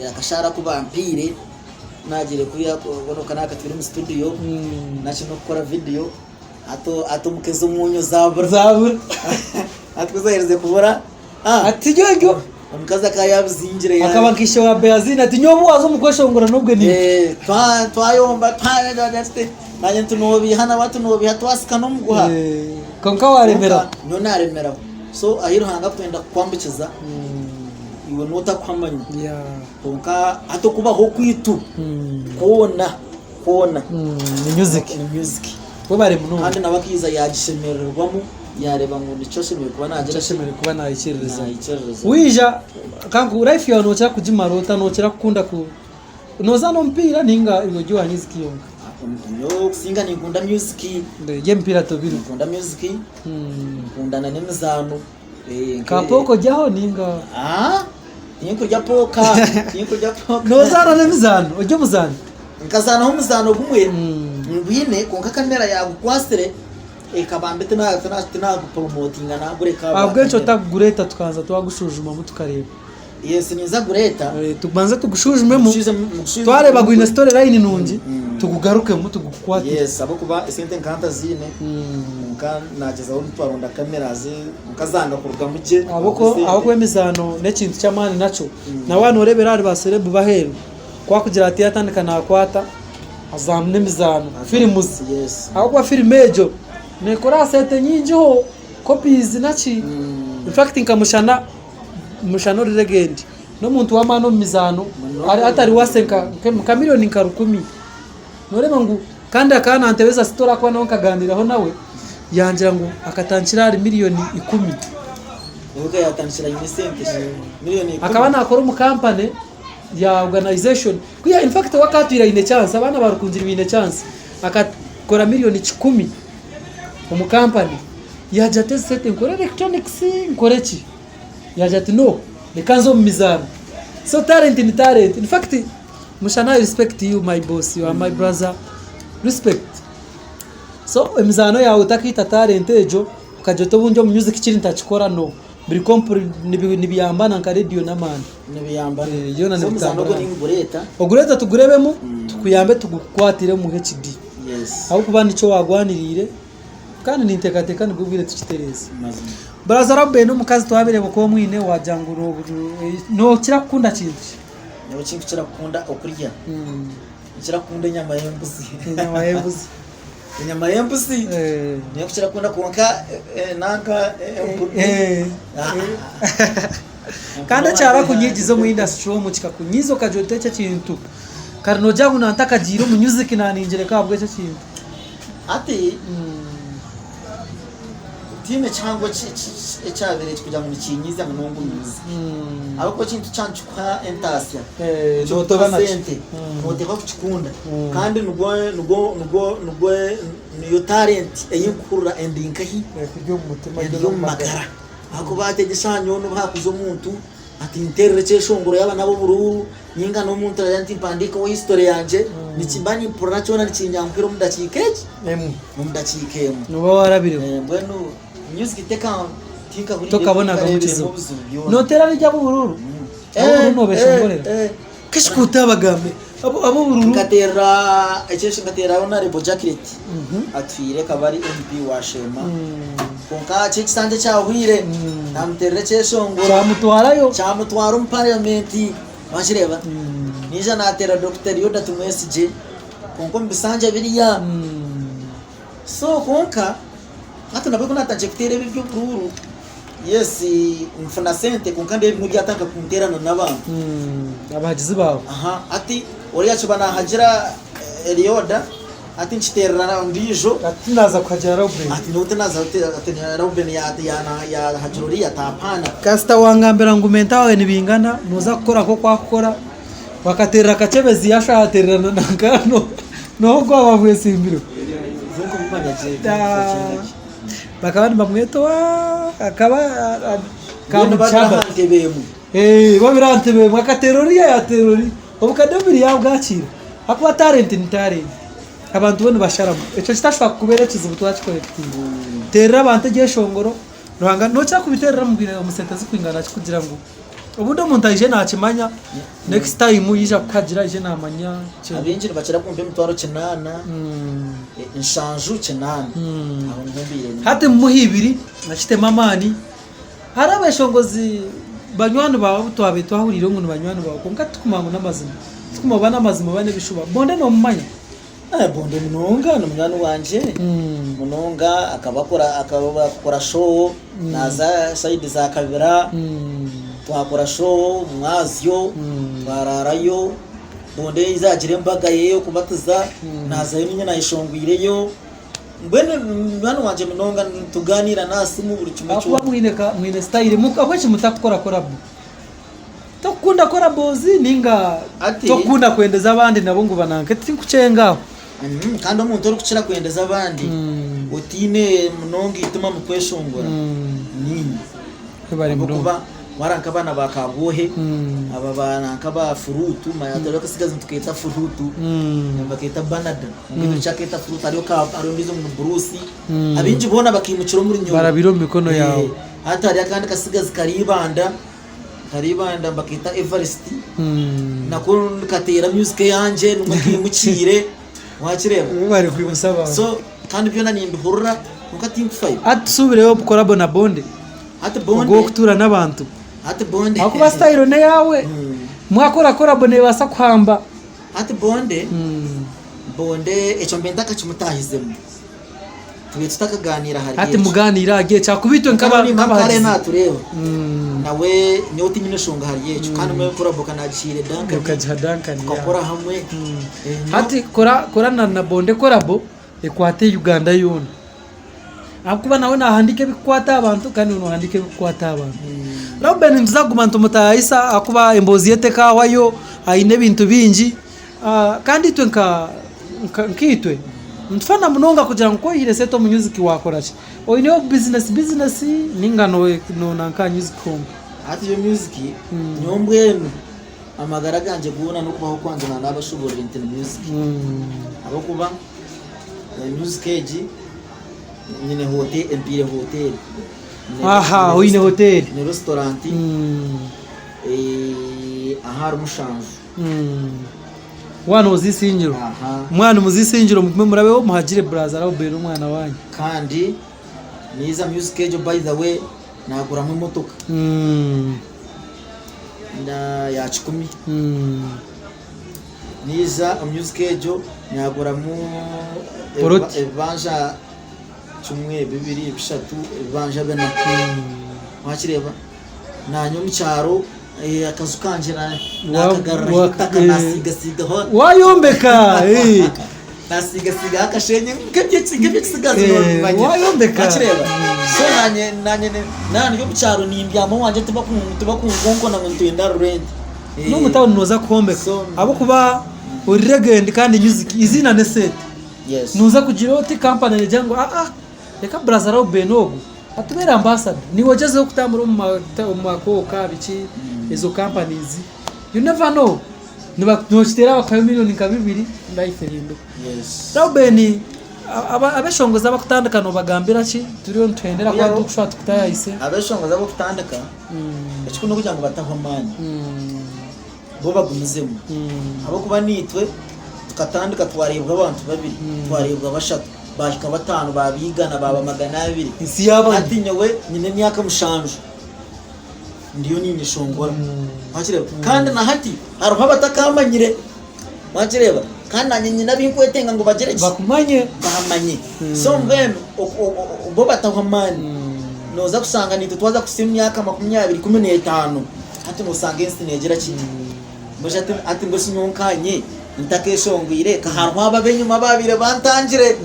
Akashaara aku bampaire naagiire kuriya boona naakatwire omu situdiyo naki n'okukora vidiyo hati omuka ez'omwonyo zaabura Zaabura. Hati ku zaaherize kubura Ati ryo omukazi akaba yaabizingire Akaba nka ishe wa Beazine ati nyowe obu waaza omu kweshongora n'obwe niiwe. Twayomba naanye nti noobiiha nawe ati noobiiha twasika n'omuguha. Kwonka waaremeraho. Nyowe naaremeraho. So ahi Ruhanga arikwenda kukwambukiza iwe notakuhamanya kwonka hati okubaho kwaitu kwona kwona Ni music. ni music Webare munonga. Kandi nawe akaiza yagishemererwamu yareeba ngu nikyo ashemereire kuba nagira ki? Ashemereire kuba nayikiririza. Nayikiririza. Waija kanku life yaawe nokira kugimara ota nokira kukunda ku nozaana omupiira ninga iwe ori owa music yonka? Nyowe okusinga ninkunda music. Eby'emipiira tobirimu. Ninkunda music, nkunda na n'emizaano. Ka poker oryaho ninga? Tinkurya poker, tinkurya poker. Nozaana n'emizaano? Ori omuzaani? Nkazaanaho omuzaano gumwe ngwine kwonka kamera yaagukwatsire ekaba mbi tinagupromotinga nagureka. Ahabw'enki otagureeta tukabanza twagushujumamu tukareeba? Yes ninza gureeta. Tubanze tugushujumemu twareeba gwine story line nungi tugugarukemu tugukukwatire. Yes ahabw'okuba esente nkaba ntaziine kwonka nagyezaho twaronda cameras nkazanga kurugamu gye. Ahabw'okuba emizaano n'ekintu ky'amaani nakyo na waaba noreebera ahari ba celeb b'aheeru ku akugira ati yatandika nakwata azamu n'emizaano firimuzi ahabw'okuba firimu egyo nekora aha sente nyingiho copies naki infact nka mushana Mushana ori legend n'omuntu w'amaani omu mizaano atari wase nka miriyoni nka rukumi. Noreeba ngu kandi akaba nantebeza story ahakuba nawe nkaganiiraho nawe yangira ngu akatandikira ahari miriyoni ikumi. Akaba nakora omu kampani ya organisation infact we akaba atwire aine chance abaana ba Rukungiri baine chance akakora miriyoni kikumi omu kampani yagira ati ezi sente nkore electronics nkore ki? Yaagira ati no, reka nze omu mizaano. So talent ni talent. In fact, Mushana I respect you my boss, you are my brother. Respect. So emizaano yaawe otakaita talent egyo, okagira oti obundi omu music kiri ntakikora no. Biri compre nibiyambana nka radio n'amaani. Nibiyambana. Eh, byona So omuzaano nibitambura. ogwo ningureeta. Ogureete tugureebemu, tukuyambe tugukukwatire omu HD. Yes. Ahabw'okuba nikyo waagwaniriire. Kandi ninteekateeka nibwo bwire tukitereeza. Mazima. Buraza Reuben omukazi twabireeba oku omwine wagira ngu nookira kukunda kintu ki? Nyowe ekinkukira kukunda okurya, nkira kukunda enyama y'embuzi. Enyama y'embuzi. Enyama y'embuzi niyo nkukira kukunda kwonka nanka empunu. Kandi ekyarakunyigiza omu industry omu kikakunyiiza okagira oti eki ekintu kare noogira ngu nantakagiire omu music naningyereka ahabw'eki ekintu. Hati tihaine kihango ekyabaire kugira ngu nikinyiiza munonga omu muziki ahabw'okuba ekintu kyaba nikikuha entaasya, nikikuha sente, nooteekwa kukikunda kandi nigwo nigwo nigwo nigwo niyo talent ei nkuhurira endi nkahi? Endi omu magara ahakuba hati egi eshaaha nyowe nobu haakuza omuntu Ati nterera ekyeshongoro yaaba n'ab'oburuuru ninga n'omuntu aragira nti mpandiikeho history yangye nikimba nimpurira kyona nikinyanguhira omu dakiika egi Emwe. omu dakiika emwe. Nooba warabireho. Eh, mbwenu music teka tinkahuriire Tokabonaga tinkareebiremu kizibu. obuzibu byona. Nooteera n'erya ab'oburuuru? Ab'oburuuru noobeshongorera? Keshikuuta abagambe ab'oburuuru. Nkateerera ekyesho nkateerera Honorable Jacqueline atwire akaba ari MP wa Sheema. Kwonka kyo ekisanja ekyahweire namuteerera ekyeshongoro Kyamutwarayo. kyamutwara omu parliament wakireeba naija nateera Dokita Elioda Tumwesigye kwonka omu bisanja biriya so kwonka hati nabwe kunatandikire kuteera ebi eby'oburuuru yes nfuna sente kwonka ndeeba ebimwe byatandika kunteerana n'abantu Abahagizi baawe. Aha hati oriya akiba nahagira Elioda Hati nkiteerera ondiijo. Ati tinaza kuhagira Reuben. Ati nyowe tinaza ati Reuben yahagira oriya ati hapana. Kasita wangambira ngu menta waawe nibingana noza kukora nk'oku akukora bakaterera Kakyebezi yashusha yaterera na nanka noha ogu owaba bwesimbirwe bakaba nibamweta owa akaba Kamuchaba babiri aha ntebe emwe akateera oriya yateera oriya. Obukade bubiri yabwakiira ahakuba talent ni talent abantu bo nibasharamu ekyo kitashobora kukubeera ekizibu twakikorekitinga terera abantu ebyeshongoro Ruhanga nokira kubiterera omu sente zikwingana ki kugira ngu obundi omuntu aije nakimanya next time yaija kukuhagira aije namanya Abaingi nibakira kumpa emitwaro kinaana, nshanju kinaana aho niho mbaire ndi. Hati mumuhe ibiri akitemu amaani. Hariho abeshongozi banywani baawe abu twabaire twahuriire ngu ni banywani baawe kwonka titukumanya ngu n'amazima. Titukumanya oba n'amazima oba n'ebishuba. Bonde noomumanya? Bonde munonga ni munywani wangye munonga akaba akora akaba akora show naaza sayidi za Kabira twakora show omwazyo twararayo Bonde yaija yaagira embaga ye y'okubatiza naazayo niinye naayeshongwireyo. Mbwenu munywani wangye munonga nitugaaniira n'aha simu buri kimwe Ahakuba kyona. mwine ka mwine style ahabw'enki mutakukora collabo? Tokukunda collabos ninga Ati- tokukunda kwendeza abandi nabo ngu bananke tinkukyenga aho. Kandi omuntu orikukira kwendeza abandi otaine munonga eitima omu kweshongora niinye. Ahabw'okuba wareeba nk'abaana ba Kabwohe, aba baana nk'aba Furuutu, manya hariho akasigazi nitukeeta Furuutu, nibakeeta Banada, kwonka itwe tukyakeeta Furuutu, hariho hariho ondiijo ngu ni Buruusi, abaingi boona bakaimukira omuri nyowe. Barabire omu mikono yaawe. Hati hariho akandi kasigazi kari Ibanda, kari Ibanda nibakeeta Everest, nako nikateera music eyangye nimwo kaimukiire, wakireeba? Bari kwimusa abantu. So kandi byona nimbihurira kwonka tinkufayo. Hati tusuubireyo collabo na Bonde. Hati Bonde. Ogw'okutuura n'abantu. Hati Bonde. Ahakuba style n'eyaawe. Mwakora collabo neebaasa kuhamba. Hati Bonde, Bonde ekyo mbe ntakakimutaahizemu. Tube tutakaganiira ahari Hati ekyo. mugaaniire ahari ekyo ahakuba itwe Nkaba nk'aba- nimba nk'abahagizi. kare naatureeba. Nawe nyowe tinyine nshonga ahari ekyo. Kandi mbwenu collabo ka naagihaire Duncan. Okagiha Duncan, yeah. Tukakora hamwe. Nyowe- Hati kora kora na na Bonde collabo ekwate Uganda yoona. Ahabw'okuba nawe naahandiika ebirikukwata aha bantu kandi naiwe noohandiika ebirikukwata aha bantu. Reuben nituza kuguma nitumutaayisa ahakuba emboozi ye tekahwayo, aine ebintu bingi. Kandi itwe nka nkaitwe nitufa na munonga kugira ngu ku oihire sente omu music waakora ki? Oineho bizinesi bizinesi nainga noonanka aha music honka? Hati yo music nyowe mbwenu amagara gangye goona n'okubaho kwangye naanabashoboorora nti ni music ahabw'okuba Music egi nyine hotel empiire hotel. Aha oine hotel. Ni restaurant aha ahari mushanju. Waaba nooza Isingiro, mwaba nimuza Isingiro mugume murabeho muhagire Brother Reuben omwana waanyu. Kandi niiza music egyo by the way naguramu emotoka ya kikumi. Naija omu music egyo naguramu Poloti. ebibanja kimwe, bibiri, bishatu, ebibanja bina. Wakireeba? Naanye omu kyaro eh, akaju kangye na- nakagaruraho eitaka nasiigasiigaho Wayombeka! eh. nasiigasiigaho akashenyi nk'eby'eki- nk'eby'ekisigazi Eh, noobimanya. wayombeka. Wakireeba? So naanye naanye naaba ndi omu kyaro nimbyama owangye tibaku- tibakunkonkona ngu nitwenda rurenti. N'omu tawuni nooza kuhombeka ahabw'okuba ori legend kandi music eiziina n'esente. Nooza kugira oti kampani negira ngu aa reka buraza Reuben ogu atubeere ambasada. Niiwe ogyezeho kutambura omu makooka biki ezo companies you never know nookiteera bakakuhayo miriyoni nka bibiri life ehinduka. Reuben abeshongozi abakutandika noobagambira ki? Turiyo nituhendera kuba turikushusha tukutayaayise. Abeshongozi abakutandika. Ekikuru n'okugira ngu batahwa amaani, bo bagumizemu ahabw'okuba naitwe tukatandika twareebwa abantu babiri, twareebwa bashatu, baahika bataano, baaba igana, baaba 200. Ensi yaabanya. Hati nyowe nyine emyaka mushanju ndiyo ninyeshongora, wakireeba? Kandi na hati hariho abatakamanyire, wakireeba? Kandi naanye nyine abu nkwetenga ngu bagire ki? Bakumanye. Bamanye. So mbwenu bo batahwa amaani. Nooza kushanga naitwe twaza kuhitsya emyaka 20, 15, hati noosanga ensi neegira ki? Mbwenu shi hati mbwenu shi nyowe nkaanye ntakeshongwire, ka hariho abo ab'enyima abaabaire bantangire.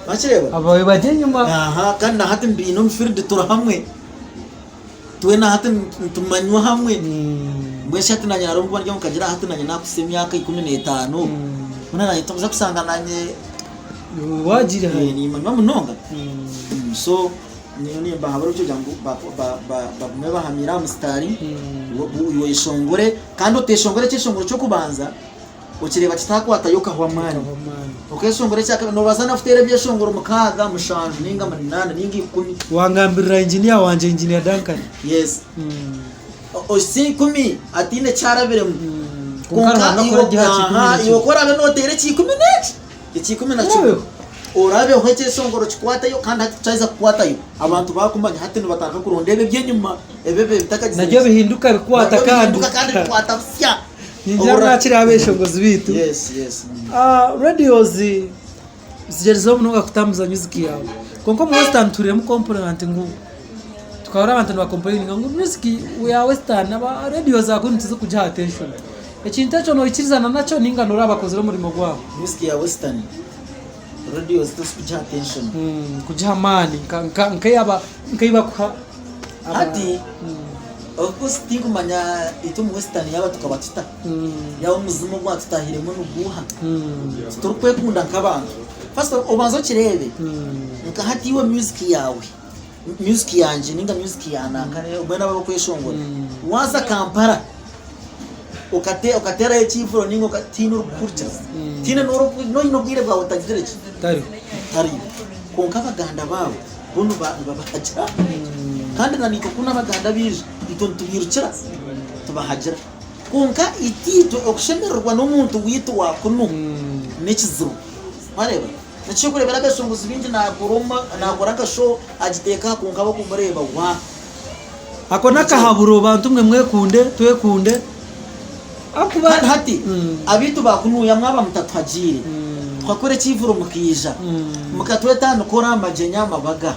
Wakireeba? Ababaire bari enyima. Aha, kandi na hati mbaine omu field turi hamwe. Twena hati nitumanywa hamwe. Mbwenu shi hati naanye hariho obu ndikuba nkagira hati naanye naakuhitsya emyaka 15, mbwenu naanye tokuza kushanga naanye Waagira hare. Nimanywa munonga. So nyowe nimbahabura kugira ngu bagume bahamiire aha musitaari, oyeshongore kandi oteshongora ekyeshongoro ky'okubanza okireeba kitakwatayo okahwa amaani. Okeshongora ekyakabiri noobaasa n'okuteera ebyeshongoro mukaaga, mushanju nainga munaana nainga ikumi. Wangambirira engineer wangye Engineer Duncan. Yes. Ohitsye ikumi hataine ekyarabiremu. Kwonka Kwonka Ruhanga iwe akora aha kikumi aha, na iwe ku oraabe nooteera ekyikumi n'eki, ekyikumi na kimwe, Orabeho. orabeho ekyeshongoro kikwatayo kandi hati kyaheza kukwatayo, abantu baakumanya hati nibatandika kuronda ebyo eby'enyima, ebyo ebitakagizire Nabyo ki. bihinduka bikwata Nabyo kandi. bihinduka kandi bikwata busya. Ningira Obura- mwakiri abeshongozi biitu. Yes, yes. Radios zigyerizeho munonga kutambuza music yaawe. Kwonka omu Western tuhuriiremu complaint ngu tukahurira abantu niba complaininga ngu music ya Western aba radiyo za kunu tizikugiha attention. Ekintu ekyo noikirizana nakyo ninga noraba bakozire omurimo gwabo? Music ya Western radios tizikugiha attention. Kugiha amaani nka nka nk'eyaba nk'eyi bakuha Hati. Of course tinkumanya itwe omu Western yaaba tukaba tuta, yaaba omuzimu ogwatutahiremu niguuha. Titurikwekunda nk'abantu. First of all, obanze okireebe nka hati iwe music yaawe, music yangye ninga music ya nanka mbwenu abo abarikweshongora, waaza Kampala okate okateerayo ekiivuro ninga oka tihaine orikukuhurikiriza, tihaine n'ori n'oine obwire bwawe otagizire ki? Tariho. Tariyo. Kwonka abaganda baabo bo nibabahagira kandi na naitwe kunu abaganda baija itwe nitubirukira tubahagira kwonka itwe okushemererwa n'omuntu waitu wa kunu n'ekizibu wareeba nikyo orikureebera abashunguzi baingi nakora nka show agiteeka aha kwonka abakumureeba wa. Ako n'akahaburo bantu mwe mwekunde twekunde ahakuba. Kandi hati abaitu ba kunuya mwaba mutatuhagiire tukakora ekiivuro mukaija mukatweta aha mikoro aha magyenyi aha mabaga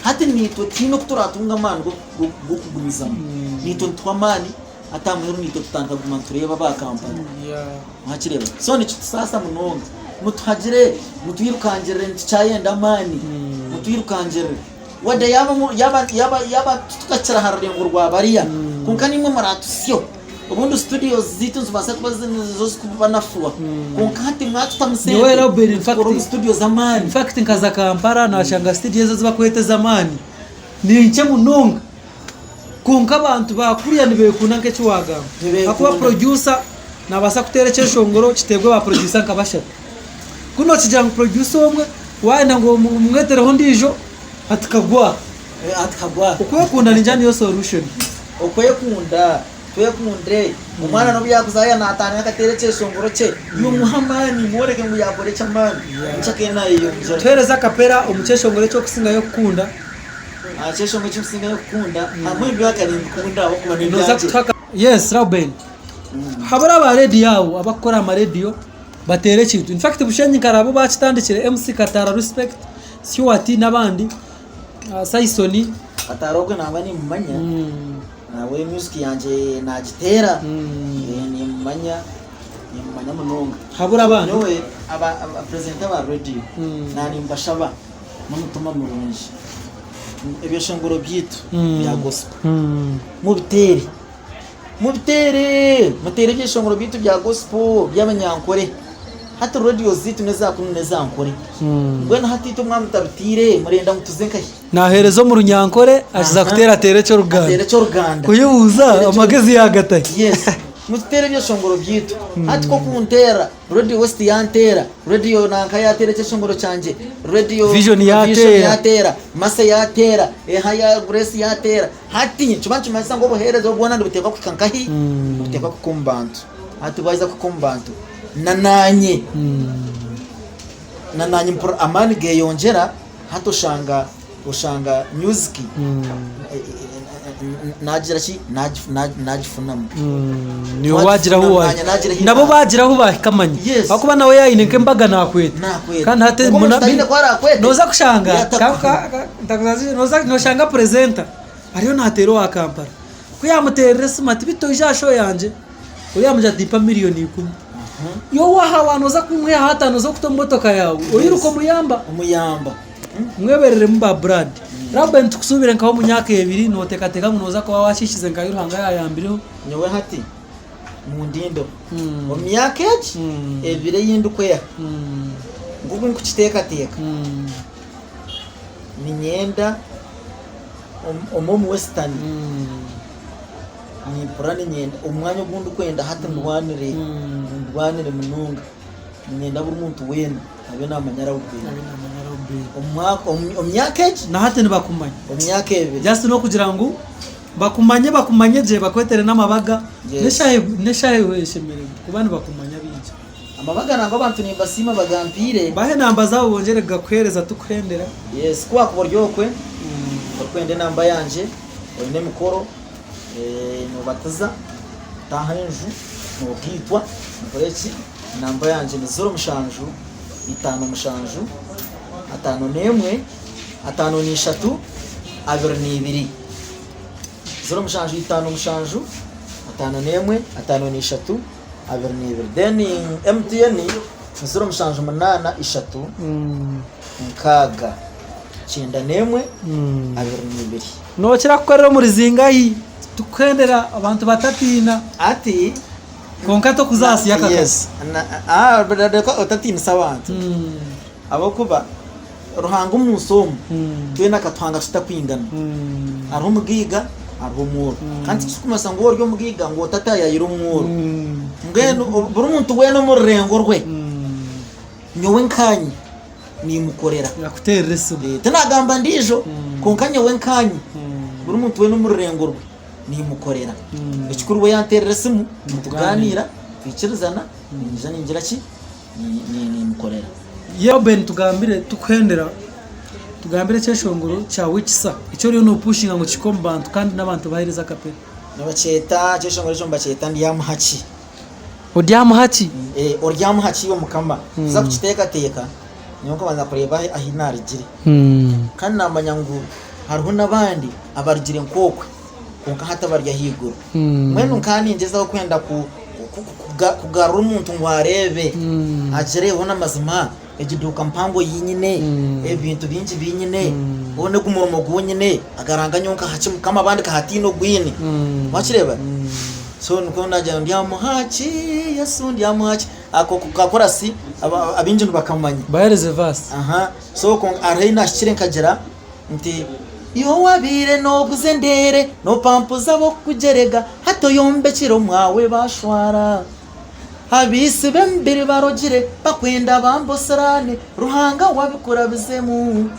hati naitwe tihaine oku turatunga amaani g'okugumizamu naitwe nituhwa amaani hati aha muheru naitwe tutandika kuguma nitureeba aba kampala wakireeba so nikitusaasa munonga mutuhagire mutwirukangirire nitukyayenda amaani mutwirukangirire. Wade yaaba yaaba yaaba yaaba titukakira aha rurengo rwa bariya kwonka naimwe muratutsyo obundi studios zaitu nizibaasa kuba nizo zirikubanafuha kwonka hati mwatutamu Nyowe sente Robert, in tukora omu fact- studio z'amaani In fact nkaza Kampala nashanga studio ezo ezibakweta ez'amaani ni nkye munonga kwonka abantu ba kuriya nibekunda nk'eki wagamba Nibekunda. ahakuba producer nabaasa kuteera ekyeshongoro kiteebwe ba producer nka bashatu kunu nokigira ngu producer omwe wayenda ngu omwetereho ondiijo Ati kagwa. Ati kagwa. Okwekunda ningira niyo solution. Okwekunda, twekunde. Omwana n'obu yaakuza yaaba naatandika akateera ekyeshongoro kye, iwe muhe amaani, mworeke ngu yaakora eky'amaani, nikyo akaba naayeyongyera. Tuheereze akapera omu kyeshongoro eki orikusingayo kukunda. Aha kyeshongoro eki ndikusingayo kukunda, harimu ebyaka nimbikunda ahabw'okuba n'ebyangye. Yes Reuben, habura aba rediyo abo abakukora aha marediyo bateere ekintu. In fact Bushenyi nkaraba bakitandikire MC Kataara Respect. Stuart n'abandi, Saisoni. Kataara ogwe nangwa nimumanya nawe music yangye nagiteera nimumanya nimumanya munonga. Habura abandi. Nyowe aba presenter ba radio nanimbashaba n'omutima murungi ebyeshongoro byaitu bya gospel mubiteere Mubiteere! Muteere ebyeshongoro byaitu bya gospel by'abanyankore. Hati radios zaitu n'eza kunu n'eza nkore. Mbwenu hati itwe mwaba mutabiteire murenda ngu tuze nkahi? Naheereza omu runyankore akiza kuteera ateere eky'oruganda. Ateere eky'oruganda. Kuyibuuza amagezi yaagatahi. Yes. Mututeere ebyeshongoro byaitu. Hati k'okunteera Radio West yanteera, Radio nanka yateera ekyeshongoro kyangye, Radio Vision yateera. yateera, Mercy yateera, eha ya Grace yateera. Hati nikiba nikimanyisa ngu obuheereza obu bwona nibuteekwa kuhika nkahi? Nibuteekwa kuhika omu bantu. Hati bwaheza kuhika omu bantu, na naanye, na naanye mpurira amaani geeyongyera, hati oshanga oshanga music naagira ki? Naagifunamu. Niiwe waagira ahu Naanye naagira ahu nabo naahika. baagira ahu baahika manya Yes. ahakuba nawe yaayine nk'embaga naakweta Naakweta. kandi hati Kwonka omuntu taine ku araakwete, nooza kushanga yaatakuha. Noshanga purezenta ariyo nateera owa Kampala ku yamuteerera esimu ati beitu oije aha show yangye oriya yamugira ati mpa miriyoni ikumi iwe waha waaba nooza kumwihaho ataano z'okuta omu motoka yaawe oiruka omuyamba. Omuyamba. Mwebereremu ba Brad. Reuben tukusuubire nkaho omu myaka ebiri nooteekateeka ngu nooza kuba wakihikize nka Ruhanga yaayambireho. Nyowe hati mundindeho omu myaka egi ebiri ei ndikweha nk'oku ndikukiteekateeka. Niinyenda omu omu Western nimpurira niinyenda omwanya ogu ndikwenda hati ndwanire ndwanire munonga niinyenda buri muntu weena abe naamanya Reuben omu myaka egi Na hati nibakumanya omu myaka ebiri. Just n'okugira ngu bakumanye bakumanye gye bakwetere n'amabaga n'eshaaha eshemereire kuba nibakumanya baingi. Amabaga nangwa abantu nimbasiima bagampiire. Bahe enamba zaabo bongyere kugakuheereza tukuhendera. Yes, ku wakuba ori okwe orikwenda enamba yangye oine emikoro nobatiza, otaaha enju, nogaitwa, nokora ki, enamba yangye ni ziro mushanju, itaano mushanju, ataano n'emwe, ataano n'ishatu, 22. 07 57 51 53 22 then MTN ni 078 3 6 91 22. Nookira kukorera omuri zingahi? Tukuhendera abantu batatiina. Ati Kwonka tokuza ahansi y'akakazi. Yes. Na, ah, reka otatiinisa abantu. Ahabw'okuba Ruhanga omu nsi omu, twena akatuhanga tutakwingana. Hariho omugaiga, hariho omworo. Kandi tikirikumanyisa ngu ori omugaiga ngu otatayayira omworo. Mbwenu buri muntu weena omu rurengo rwe, nyowe nkaanye nimukorera. Akuteerera esimu. Eh, tinagamba ndiijo, kwonka nyowe nkaanye, buri muntu weena omu rurengo rwe nimukorera. Ekikuru we yanteerera esimu, nitugaaniira, twikirizana, niinyija ningira ki? Nimukorera. Yeoben tugambire tukuhendera tugambire ekyeshongoro kya wikisa eki oriyo nopushinga ngu kihike omu bantu kandi n'abantu bahereze akapera. Nibakyeta ekyeshongoro ekyo nibakyeta Ndyamuhaki. Odyamuhaki? Oryamuhaki iwe Mukama. Kuza kukiteekateeka nyowe nkabanza kureeba ahi naarugire. Kandi naamanya ngu hariho n'abandi abarugire nk'okwe kwonka hati abari ahaiguru. Mbwenu nkaba ningyezaho kwenda kugarura omuntu ngu areebe agire hoona amazima egi duuka mpango ei nyine, ebintu bingi bi nyine, hoona ogu murimo ogu nyine agaranga nyowe nkaha ki Mukama abandi nkaha tihaine ogwine. Wakireeba? So nikwo naagira ngu ndyamuha ki Yesu ndyamuha ki? Ako kakorasi abaingi nibakamanya. Bahereze verse. Aha, so kwonka hariho ahi naahikire nkagira Nti, Iwe owabaire nooguza endeere, noopampuza ab'okukugyerega, hati oyombekire omwawe baashwara. Abaitsi b'emibiri barogire, bakwenda bambosirane, Ruhanga wabikurabizemu.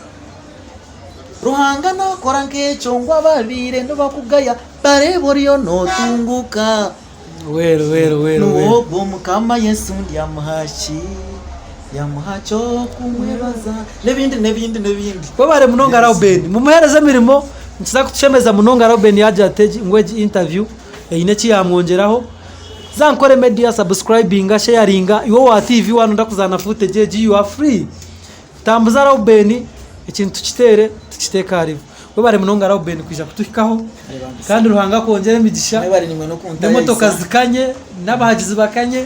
Ruhanga naakora nk'ekyo ngu ababaire nibakugaya bareebe oriyo nootunguuka. Weru weru weru Niwe weru. ogwo Mukama Yesu ndyamuha ki? Ndyamuha ki okumwebaza? N'ebindi n'ebindi n'ebindi. Webare munonga Rauben. Mumuhereze emirimo nikiza kutushemeza munonga Rauben yagira ati egi ngu egi interview eine eki yamwongyeraho. Za Nkore Media subscribinga, sharinga, iwe owa TV waaba noyenda kuzaana footage egi you are free. Tambuza Rauben ekintu tukiteere tukiteeke aharibo. Webare munonga Rauben kwija kutuhikaho kandi Ruhanga akwongyere emigisha n'emotoka zikanye n'abahagizi bakanye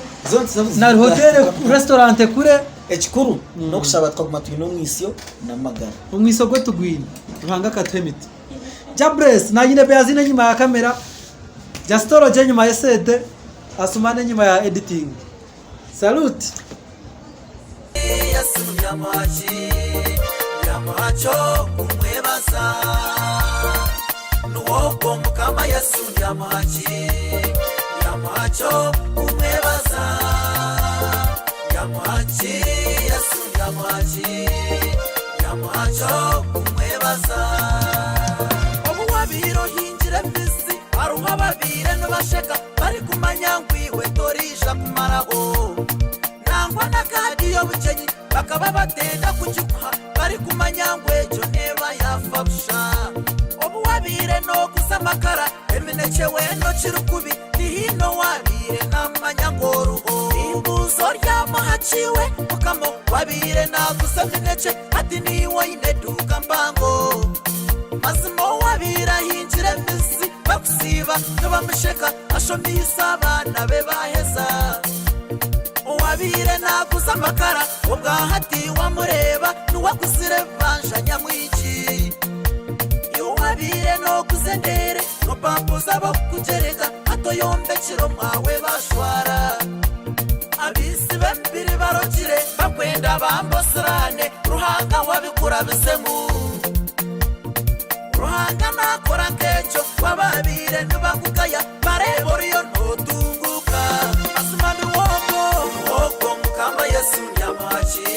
na hoteeri restaurant ekure. Ekikuru n'okushaba tukaguma twine omwitsyo n'amagara. Omwitsyo gwe tugwine Ruhanga akatuha emiti. Jabless nanyine Beazine enyima ya kamera, Justology enyima y'esente, Asumani enyima ya editing. Salute. Yesu ndyamuha ki? Ndyamuha ki okumwebaza? Niwe ogwo Mukama Yesu ndyamuha ki? Ndyamuha ki okumwebaza? Ndyamuha ki? Yesu ndyamuha ki? Ndyamuha ki okumwebaza? Obu wabaire ohingire emizi, hariho ababaire nibasheka barikumanya ngu iwe toriija kumaraho. Nangwa na kaadi y'obugyenyi bakaba batenda kugikuha barikumanya ngu egyo neeba yaafa busha. Obu waabaire nooguza amakara, eminekye weena okiri kubi, tihaine owaabaire naamanya ngu oriho. Nimbuuza oryamuha ki iwe Mukama owaabaire naaguza eminekye hati niiwe oine eduuka mpango? Mazima owaabaire ahingire emizi bakusiiba nibamusheka ashomeise abaana be baaheza. Owabaire naaguza amakara obwahati wamureeba niwe aguzire ebibanja nyamwingi. Iwe owabaire nooguza endeere nopampuza ab'okukugyereka hati oyombekire omwawe bashwara. Abaitsi b'emibiri barogire bakwenda bambosirane Ruhanga wabikurabizemu. Ruhanga naakora nk'ekyo ku ababaire nibakugaya bareeba oriyo nootunguuka. Mazima niwe ogwo, niwe ogwo Mukama Yesu ndyamuha ki?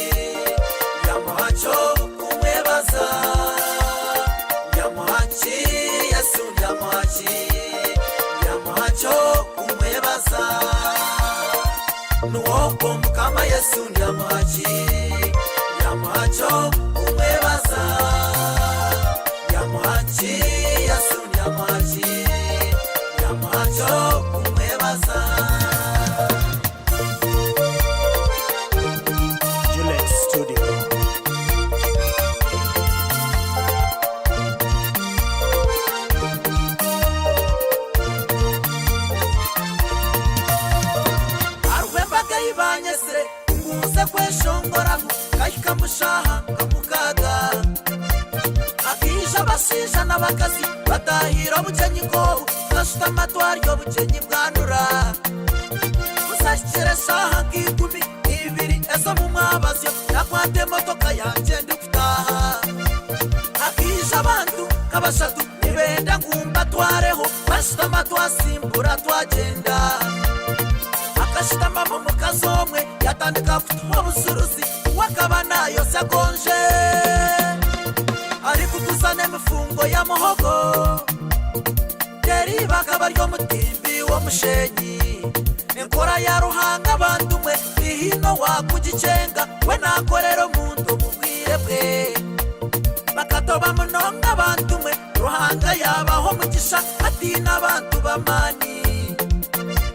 Ndyamuha ki okumwebaza? Ndyamuha ki Yesu ndyamuha ki? Ndyamuha ki okumwebaza? Niwe ogwo Mukama Yesu ndyamuha ki? Ndyamuha ki okumwebaza? Ndyamuha ki Yesu ndyamuha ki? Ndyamuha ki okumwebaza? Juliet Studio. Hariho embaga ei baanyetsire ngu nze kweshongoramu, nkahika mu shaaha nka mukaaga. Hakaija abashaija n'abakazi bataahiire obugyenyi nk'obu. Tukashutama twarya obugyenyi bwanura. Buzahikire eshaaha nk'ikumi n'ibiri ez'omu mwabazyo, nakwata emotoka yangye ndikutaaha. Hakaija abantu nka bashatu nibenda ngu mbatwareho, bashutama twasimbura twagyenda. Hakashutamamu omukazi omwe yatandika kutuha obujuruzi we akaba naayosya gonje arikuguza n'emifungo ya muhogo. Teri bakaba ari omutimbi w'omushenyi. Enkora ya Ruhanga bantu mwe tihaine owakugikyenga we nakorera omuntu omu bwire bwe. Bakatoba munonga bantu mwe Ruhanga yabaha omugisha hatiine abantu b'amaani.